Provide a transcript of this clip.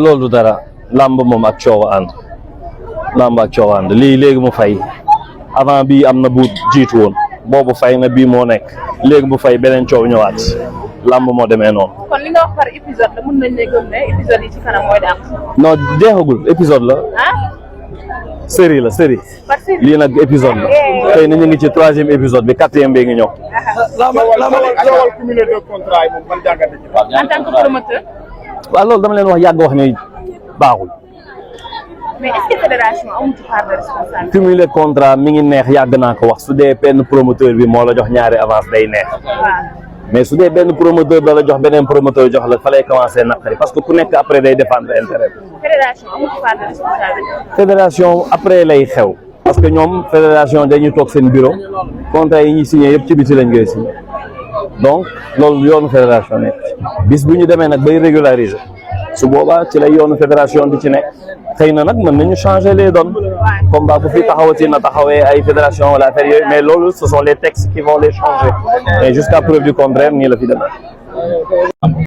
loolu dara làmb moom ak coow a ànd làmb ak coow a ànd lii léegi mu fay avant bii am na bu jiitu woon boobu fay na bii moo nekk léegi bu fay beneen coow ñëwaat làmb moo demee noonu. kon li nga wax par épisode la mën nañ ne gëm ne épisode yi ci kanam mooy dàq. non jeexagul épisode la. ah. série la série. lii nag épisode la. tey na ñu ngi ci 3e épisode bi 4e bi ngi ñëw. coowal cumulé de contrat yi moom ban jàngat ci en tant que promoteur. waaw loolu dama leen wax yàgg wax ne baaxul. mais est-ce que fédération amu ci part de responsabilité. cumulé contrat mi ngi neex yàgg naa ko wax su dee benn promoteur bi moo la jox ñaari avance day neex. mais su dee benn promoteur da la jox beneen promoteur jox la fa lay commencé naqari parce que ku nekk après day défendre intérêt. fédération amu ci part de responsabilité. fédération après lay xew. parce que ñoom fédération dañuy toog seen bureau contrat yi ñuy signé yëpp ci biti lañ koy signé donc loolu yoonu fédération nekk bis bu ñu demee nag bay régulariser su boobaa ci lay yoonu fédération di ci nekk xëy na nag mën nañu changer les donnes combat bu fi taxawati na taxawee ay fédération wala affaire yooyu mais loolu ce sont les textes qui vont les changer mais jusqu'à preuve du contraire nii la fi demee.